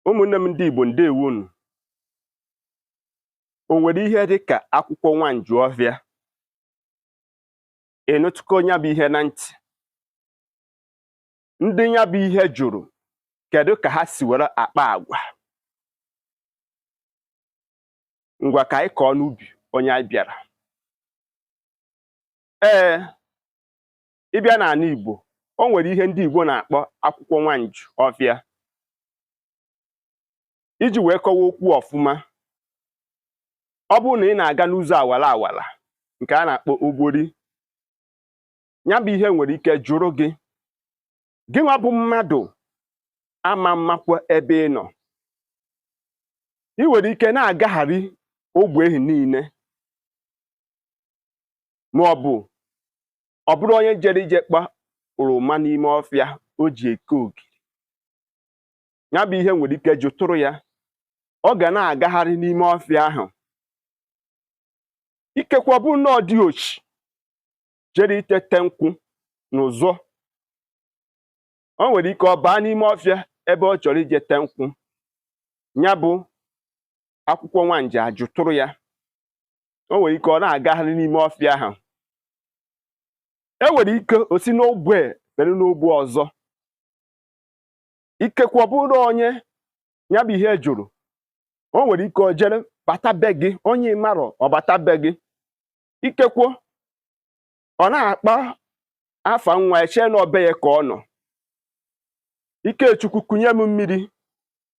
Ụmụnne m ndị Igbo, ndewonu. O nwere ihe dị ka akwụkwọ nwanjuọfịa? Ị nụtụgo ya bụ ihe na ntị? Ndị ya bụ ihe jụrụ, kedu ka ha si were akpa agwa? Ngwa, ka anyị kọọ n'ubi onye anyị bịara. Ee, ịbịa n'ala Igbo, o nwere ihe ndị Igbo na-akpọ akwụkwọ nwanju ọfịa. Iji wee kọwa okwu ọfụma, ọ bụrụ na ị na-aga n'ụzọ awara awara nke a na-akpọ ogbori, ya bụ ihe nwere ike jụrụ gị. Gị nwa bụ mmadụ ama mmakwa ebe ị nọ. Ị nwere ike na-agagharị ogbe ehi niile, ma ọ bụ ọ bụrụ onye jere ije kpa oroma n'ime ọfịa o ji eke ogiri, ya bụ ihe nwere ike jụtụrụ ya. Ọ ga na-agagharị n'ime ọfịa ahụ, ikekwe ọ bụrụ na ọ dị ochi jere itete nkwụ n'ụzọ, o nwere ike ọ baa n'ime ọfịa ebe ọ chọrọ ije te nkwụ, ya bụ akwụkwọ nwanje ajụtụrụ ya. O nwere ike ọ na-agagharị n'ime ọfịa ahụ, e nwere ike o si n'ogbe fere n'ogbe ọzọ, ikekwe ọ bụrụ onye ya bụ ihe jụrụ, o nwere ike o jere bata be gị, onye marọ ọ bata be gị, ikekwe ọ na-akpa afa nwa echee na ọbe ya ka ọ nọ. Ikechukwu, kụnye m mmiri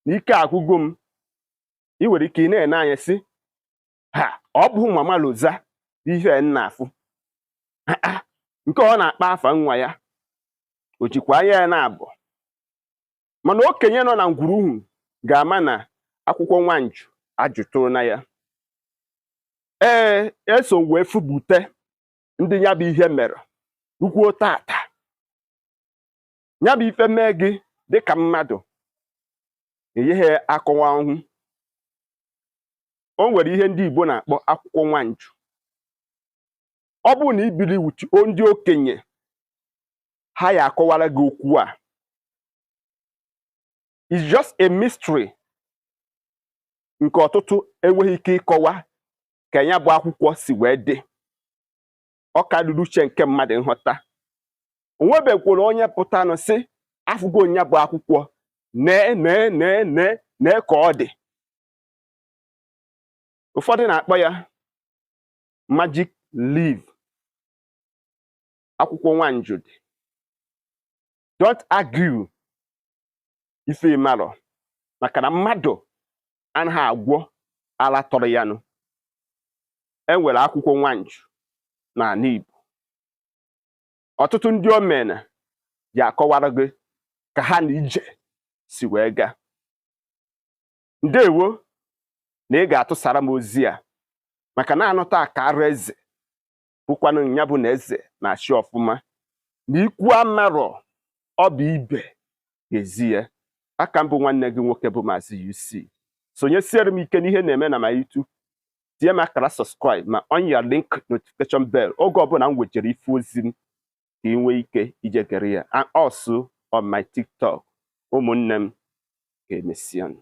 na ike agwụgo m. Ị nwere ike ị na-ene anya sị, ha ọ bụ mama Loza ihe nna afụ nke ọ na-akpa afa nwa ya, o jikwa anya ya na-abụ. Mana okenye nọ na ngwuruhu ga-ama na akwụkwọ nwanju ajụtụrụ na ya. Ee, eso wee fubute ndị ya bụ ihe mere rukwuo tata. Ya bụ ife mee gị dịka mmadụ, enyeghị akọwa ọhụ. O nwere ihe ndị Igbo na-akpọ akwụkwọ nwanju. Ọ bụrụ na ibiri wuchi ndị okenye, ha ya akọwara gị okwu a. It's just a mystery nke ọtụtụ enweghị ike ịkọwa ka ya bụ akwụkwọ si wee dị. Ọ karịrị uche nke mmadụ nghọta. O nwebekwara onye pụtanụ sị afụgo ya bụ akwụkwọ, nee nee nee nee nee ka ọ dị. Ụfọdụ na-akpọ ya magic leaf, akwụkwọ nwanju dị. Don't argue ife ịmarọ, maka na mmadụ anaghị agwọ ala tọrọ ya nụ. E nwere akwụkwọ nwanju n'ala Igbo. Ọtụtụ ndị omena ji akọwara gị ka ha na ije si wee gaa. Ndewo na ị ga-atụsara m ozi a, maka na anụta ka arụ eze bụkwanụ ya bụ na eze na-achị ọfụma, na ikwu amarọ ọ bụ ibe ga-ezi ya. Aka mbụ nwanne gị nwoke bụ Maazị UC. Sonyesiere m ike n'ihe na-eme na ma YouTube, tinye m akara subscribe ma on your link notification bell oge ọbụla m wejere ife ozi m ka ị nwee ike ije gere ya, and also on my TikTok. Ụmụnne m, ga-emesianụ.